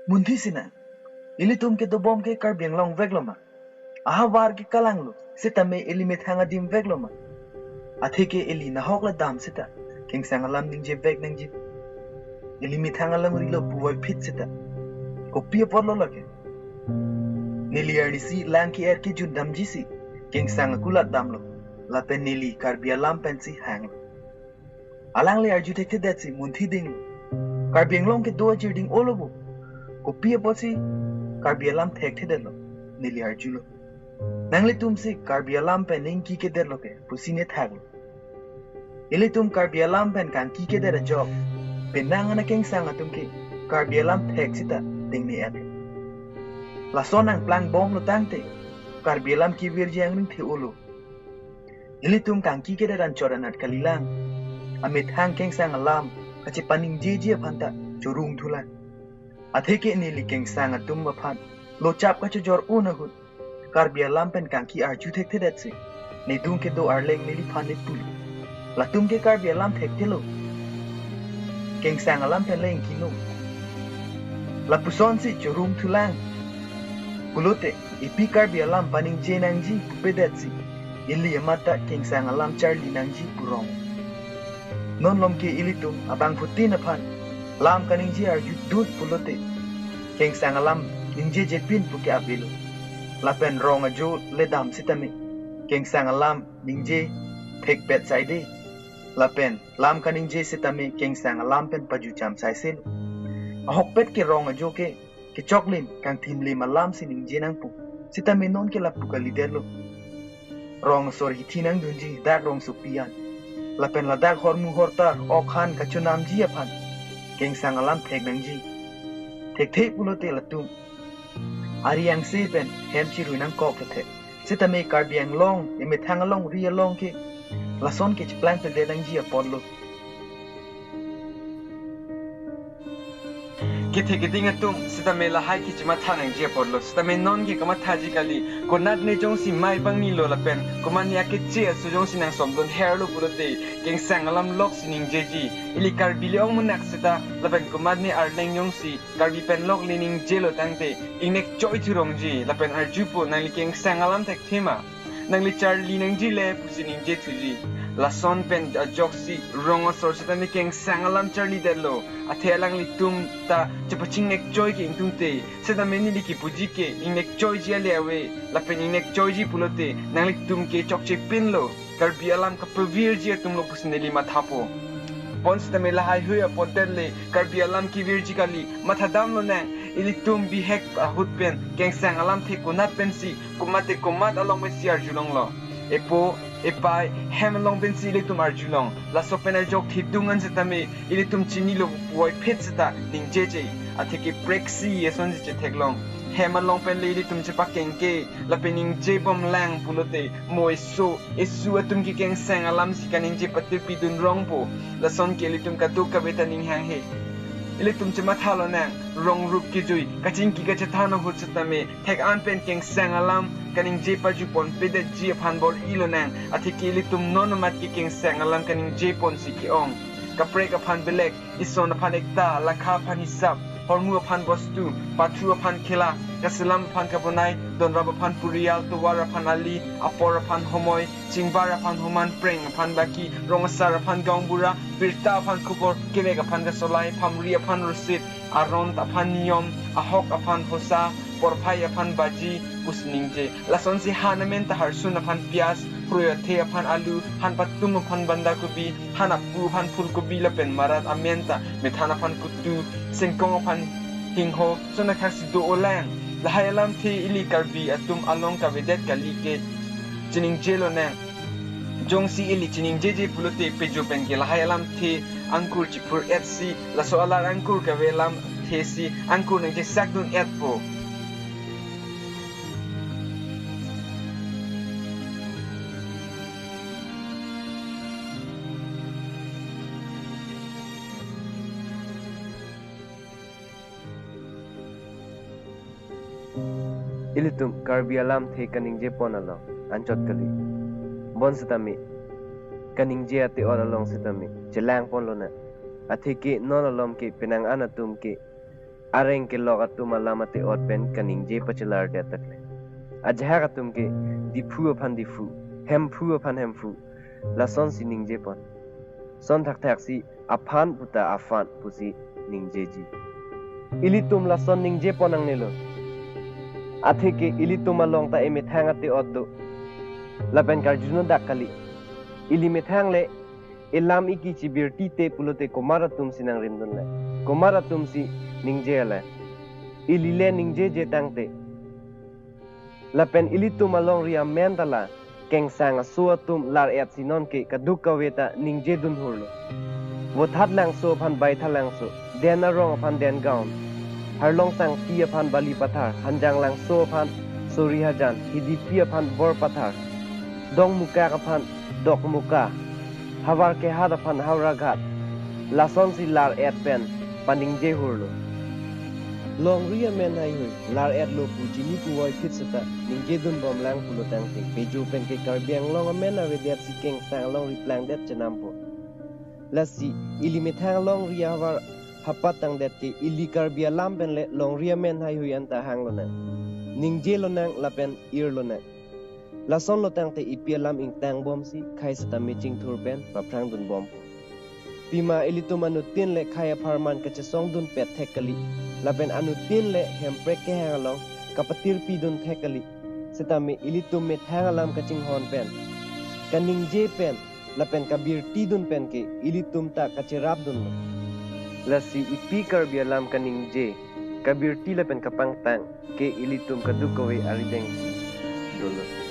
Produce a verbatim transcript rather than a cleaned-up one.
Munthi sinang, ilitum kedobom ke Karbi Anglong veklo ma? Ahavar ke kalanglo, sitame ili methang adim veklo ma? Atheke ili nahok le dam seta, Kengsang alam ningje vek nangji. Ili methang alangrilo puvoiphit seta. Kopi apotlo lake? Neli arnisi lang ke-er kejun damjisi, Kengsang akulat damlo. Lapen neli Karbi alam pensi hanglo. Alangli arju thekthedetsi munthi dinglo. Karbi Anglong kedo ajirding olo bo. Kopi apotsi Karbi alam thekthedetlo, neli arjulo. Nanglitumsi Karbi alam pen ningki kedetlo ke, pusi nethaklo. Ilitum Karbi alam pen kangki kedet ajok, penang ana Kengsang atum ke Karbi alam thek seta dingne-etlo. Lason nangplangbomlo tangte, Karbi alam kevirji angring the olo. Ilitum kangki kedet anchot anat kalilang. Amethang Kengsang alam kachepaningjeji aphan ta chorung thulang. Atheke neli Kengsang atum aphan lochap kachojor un ahut, Karbi alam pen kangki arju thekthedetsi, nedung kedo arleng neliphan nepulo. Latum ke Karbi alam thekthelo. Kengsang alam pen le ingkino. Lapusonsi chorung thulang. Pulote, ipi Karbi alam paningje nangji pupedetsi, ili amat ta Kengsang alam charli nangji pu rong. Non malom ke ilitum abangphutin aphan lam kaningje arjudun pulote, Kengsang alam ningjejepin puke avelo. Lapen rong ajo le dam sitame, Kengsang alam ningje thekpet saide. Lapen lam kaningje sitame Kengsang alam pen pajucham saiselo. Ahokpet ke rong ajo ke kechoklim kangthimlim alamsi ningje nangpo. Sitame non ke lapu kalidetlo. Rong asor hithi nangdunji dak rongsopi an. Lapen ladak hormu hortar ok han kachonamji aphan Kengsang alam thek nangji. Thekthe pulote latum ari angse pen hem chirui nangkok kethe. Sitame Karbi Anglong, emethang alongri along ke lason ke cheplangpedet nangji apotlo. Kethe keding atum, sitame lahai ke chematha nangji apotlo. Sitame non ke kamathaji kali. Konatne jongsi mei pangnilo lapen komatne akeche aso jongsi nangsomdun herlo pulote, Kengsang alam loksi ningjeji. Ili Karbi le ong munak seta, lapen komatne arleng jongsi Karbi pen lok le ningjelo tangte, ingnek choi thurongji, lapen arjupo nangli Kengsang alam thekthe ma? Nangli charli nangji le pusi ningje thuji. Lason pen ajoksi rong asor sitame Kengsang alam charlidetlo. Athe alanglitum ta chepachingnek choi ke ingtungte. Sitame neli kipuji ke ingnek choiji ale ave. Lapen ingnek choiji pulote nanglitum ke chokchepinlo. Karbi alam kapavirji atumlo pusi neli mathapo. Bonsitame lahai hui apotdet le Karbi alam kevirji kali, mathadamlo nang. Ilitum bihek ahut pen Kengsang alam the konat pensi, komat te komat along pensi arjulonglo. Epo, epei, hem along pensi ilitum arjulong. Laso pen ajok thedung an sitame ilitum chinilo puvoiphit seta ningjeje. Atheke preksi asonsi chetheklong. Hem along pen le ilitum chepakengke, lapen ningjebomlang pulote, mo eso, esu atum ke Kengsang alamsi kaningje patirpidun rongpo. Lason ke ilitum kadokave ta ninghanghe. Ilitum chemathalo nang, rong rup kejui, kachingki kachethan ahut sitame, thek an pen Kengsang alam kaningje pajuponpedetji aphan bor-ilo nang, atheke ilitum non amat ke Kengsang alam kaningjeponsi ke-ong. Kaprek aphan belek, ison aphan ekta, lakha aphan hisap, hormu aphan bostu, pathu aphan khela, kaselam aphan kabonai, donrap aphan purial, tovar aphan ali, apor aphan homoi, chingbar aphan homan, preng aphan baki, rong asar aphan gaonbura, birta aphan khobor, kevek aphan kasolai, phamri aphan rosit, aron aphan niyom, ahok aphan hosa, porphai aphan baji, pusi ningje. Lasonsi han amen ta harsun aphan pias, proi athe aphan alu, han patum aphan bandakobi, han apu aphan phulkobi lapen marat amen ta methan aphan kutu, sengkong aphan hingho, sonakhaksi do-olang. Lahai alamthe ili Karbi atum along kavedet kali ke chiningjelo nang. Jongsi ili chiningjeje pulote pejo pen ke lahai alamthe angkur chiphur-etsi, laso alar angkur kave alamthesi angkur nangchesakdun-etpo. Ilitum Karbi alamthe kaningjepon along anchot kali. Bonsitame kaningje ate-ot along sitame chelangponlo nang. Atheke non malom ke penang an atum ke areng kelok atum alam ate-ot pen kaningje pachelar det takle. Ajahak atum ke Diphu aphan Diphu, Hemphu aphan Hemphu, lasonsi ningjepon. Son thakthaksi aphan puta aphan pusi ningjeji. Ilitum lason ningjepon nangnelo. Atheke ilitum along ta emethang ate-ot do. Lapen karjuno dak kali. Ili methang le elam iki chibirti te pulote komat atumsi nangrimdunle? Komat atumsi ningjele? Ili le ningjeje tangte. Lapen ilitum alongri amen ta la kengsang aso atum lar-et si nonke kadokave ta ningjedun hurlo. Vothatlangso aphan Baithalangso, Den Arong aphan Dengaon, Harlong Sangpi aphan Balipathar, Hanjanglangso aphan Sorihajan, Hidipi aphan Borpathar, Dongmukak aphan Dokmoka, Havar Kehat aphan Howraghat, lasonsi lar-et pen paningje hurlo. Longri amen haihui lar-etlo pu chini puvoiphit seta ningjedunbomlang pulo tangte, pejo pen ke Karbi Anglong amen avedetsi kengsang alongri plangdet chenampo. Lasi ili methang longri ahavar hapat tangdet ke ili Karbi alam pen le longri amen haihui anta hanglonang, ningjelo nang lapen irlonang. Lasonlo tangte epi alam ingtangbomsi khei seta mechingthur pen paphrangdunbompo. Pima ilitum anuttin le khei apharman kachesongdunpet thek kali, lapen anuttin le hemprek kehang along kapatirpidun thek kali. Setame ilitum methang alam kachinghon pen, kaningje pen, lapen kabirtidun pen ke ilitum ta kacherapdunlo. Lasi epi Karbi alam kaningje, kabirti lapen kapangtang ke ilitum kadokave arideng dolo.